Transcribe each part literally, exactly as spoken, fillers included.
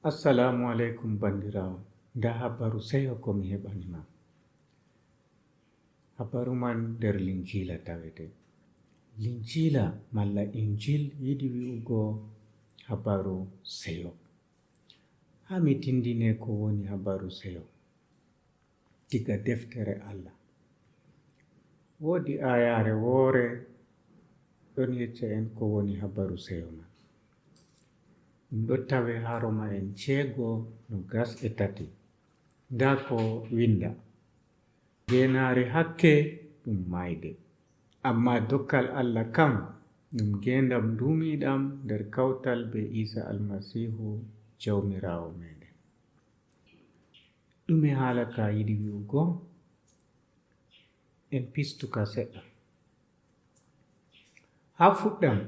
Assalaamu aleykum, banndiraawo. Ndaa habaru seyo ko mi heɓani ma. Habaru man nder Linjiila tawete. Linjiila malla Injil yiɗi wi'ugo habaru seyo. Haa mi tindine ko woni habaru seyo. Diga deftere Allah. Woodi aayaare woore ɗon yecca en ko woni habaru seyo man. Ɗum ɗo tawe haa Roma'en ceego, nogas e tati. Ndaa ko winda. Ngeenaari hakke ɗum maayde. Ammaa dokkal Allah kam ɗum ngeendam nduumiiɗam nder kawtal bee Iisa Almasiihu Jawmiraawo meeɗen. Ɗume haala ka yiɗi wi'ugo? En pistu ka seɗɗa. Haa fuɗɗam,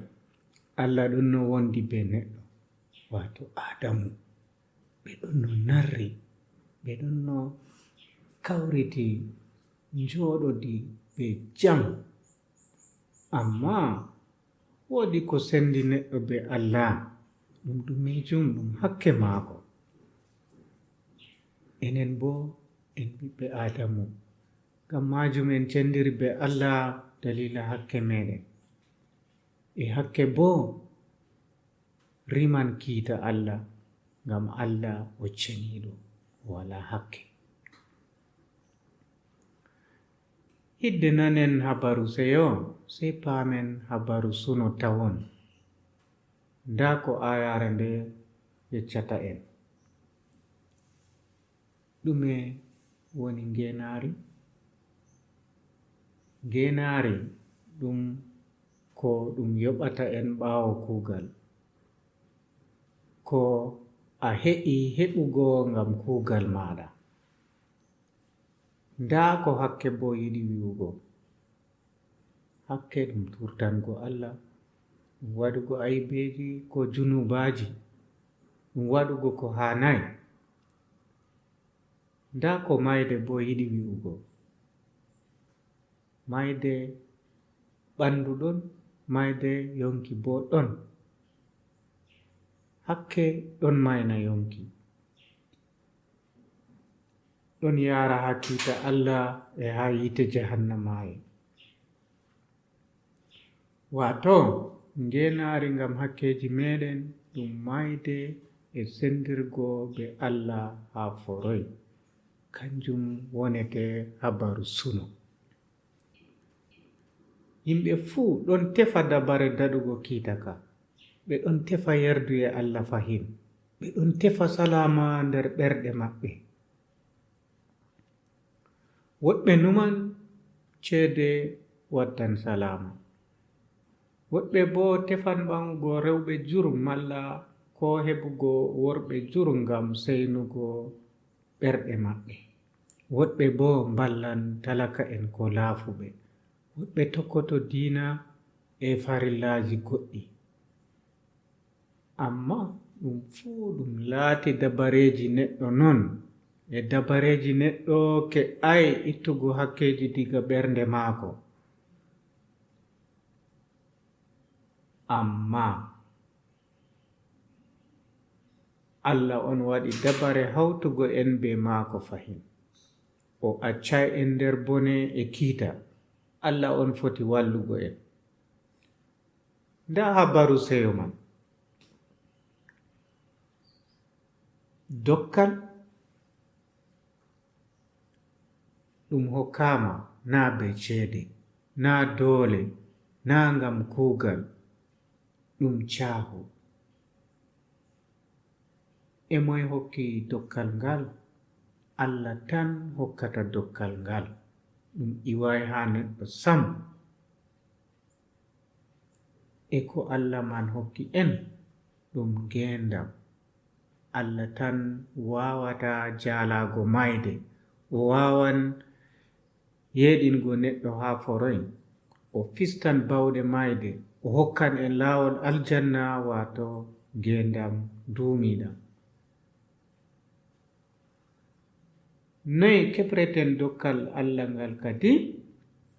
Allah ɗonno wondi bee neɗɗo, waato Aadamu. Ɓe ɗonno narri, ɓe ɗonno kawriti, njooɗodi bee jam. Ammaa woodi ko sendi neɗɗo bee Allah, ɗum ɗumeejum, ɗum hakke maako. Enen boo en ɓiɓɓe Aadamu, ngam maajum en cendiri bee Allah daliila hakke meeɗen. E hakke boo riman kiita Allah, ngam Allah o ceniiɗo, o walaa hakke. Hidde nanen habaru seyo, sey paamen habaru suno tawon. Ndaa ko aayaare nde yeccata en. Ɗume woni ngeenaari? Ngeenaari ɗum ko ɗum yoɓata en ɓaawo kuugal. Ko a he'i heɓugo ngam kuugal maaɗa. Ndaa ko hakke boo yiɗi wi'ugo. Hakke ɗum tuurtango Allah, ɗum waɗugo aybeeji ko junubaaji, ɗum waɗugo ko haanaay. Ndaa ko maayde boo yiɗi wi'ugo. Maayde ɓandu ɗon, maayde yonki boo ɗon. Hakke ɗon maayna yonki. Ɗon yahra haa kiita Allah e haa yiite jahannamaaye. Waato, ngeenaari ngam hakkeeji meeɗen ɗum maayde e sendirgo bee Allah haa foroy. Kanjum wonete habaru suno. Yimɓe fuu ɗon tefa dabare daɗugo kiita ka. Ɓe ɗon tefa yerduye Allah fahin. Ɓe ɗon tefa salaama nder ɓerɗe maɓɓe. Woɗɓe numan ceede waddan salaama. Woɗɓe boo tefan ɓaŋugo rewɓe jur malla koo heɓugo worɓe jur ngam seynugo ɓerɗe maɓɓe. Woɗɓe boo mballan talaka'en koo laafuɓe. Woɗɓe tokkoto diina e farillaaji goɗɗi. Ammaa ɗum fuu ɗum laati dabareeji neɗɗo non, e dabareeji neɗɗo ke'aay ittugo hakkeeji diga ɓernde maako. Ammaa Allah on waɗi dabare hawtugo en bee maako fahin. O accaay en nder bone e kiita. Allah on foti wallugo en. Ndaa habaru seyo man. Dokkal ɗum hokkaama naa bee ceede, naa doole, naa ngam kuugal, ɗum caahu. E moy hokki dokkal ngal? Allah tan hokkata dokkal ngal. Ɗum iwaay haa neɗɗo sam. E ko Allah man hokki en, ɗum ngeendam. Allah tan waawata jaalaago maayde. O waawan yeeɗingo neɗɗo haa foroy. O fistan baawɗe maayde. O hokkan en laawol aljanna, waato ngeendam nduumiiɗam. Noy kebreten dokkal Allah ngal kadi?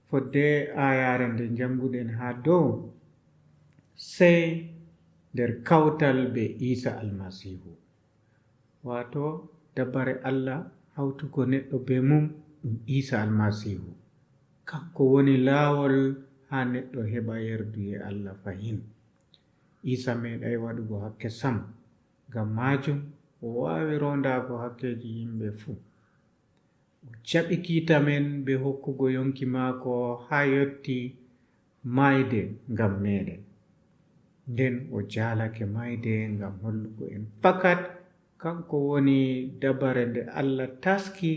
Fodde aayaare nde njannguɗen haa dow, sey nder kawtal bee Iisa Almasiihu. Waato dabare Allah hawtugo neɗɗo bee mum ɗum Iisa Almasiihu. Kanko woni laawol haa neɗɗo heɓa yerduye Allah fahin. Iisa meeɗaay waɗugo hakke sam, ngam maajum o waawi roondaago hakkeeji yimɓe fuu. O jaɓi kiita men bee hokkugo yoŋki maako haa yotti maayde ngam meeɗen. Nden o jaalake maayde ngam hollugo en fakat kanko woni dabare nde Allah taski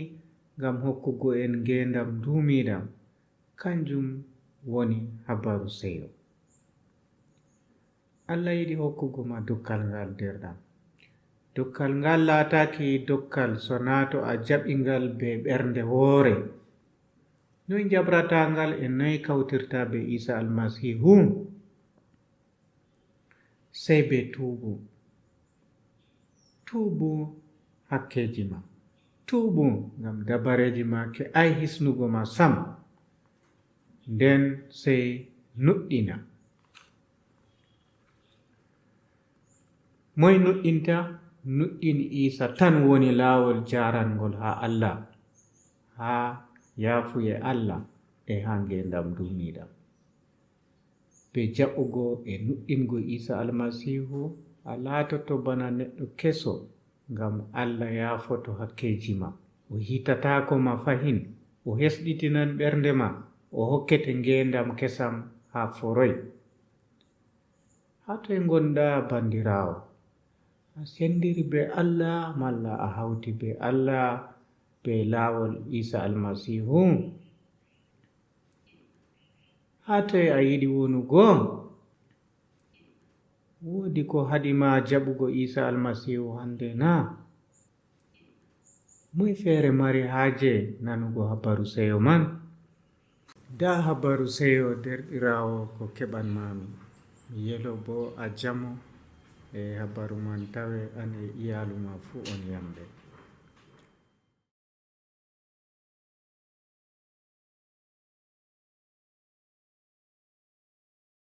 ngam hokkugo en ngeendam nduumiiɗam, kanjum woni habaru seyo. Allah yiɗi hokkugo ma dokkal ngal, deerɗam. Dokkal ngal laataaki dokkal sonaa to a jaɓi ngal bee ɓernde woore. Noy njaɓrata ngal e noy kawtirta bee Iisa Almasiihu? Sey bee tuubu. Tuubu hakkeeji ma. Tuubu ngam dabareeji ma ke'aay hisnugo ma sam. Nden sey nuɗɗina. Moy nuɗɗinta? Nuɗɗini Iisa tan woni laawol jaarangol haa Allah, haa yaafuye Allah e haa ngeendam nduumiiɗam. Bee jaɓugo e nuɗɗingo Iisa Almasiihu, a laatoto bana neɗɗo keso, ngam Allah yaafoto hakkeeji ma. O hiitataako ma fahin, o hesɗitinan ɓernde ma, o hokkete ngeendam kesam haa foroy. Haa toy ngonɗa, bandiraawo? A sendiri bee Allah, malla a hawti bee Allah bee laawol Iisa Almasiihu? Haa toy a yiɗi wonugo? Woodi ko haɗi ma jaɓugo Iisa Almasiihu hande na? Moy feere mari haaje nanugo habaru seyo man? Ndaa habaru seyo, deerɗiraawo, ko keɓan ma mi. Mi yelo boo a jamo e habaru man tawe, an e iyaalu ma fuu on yamɓe.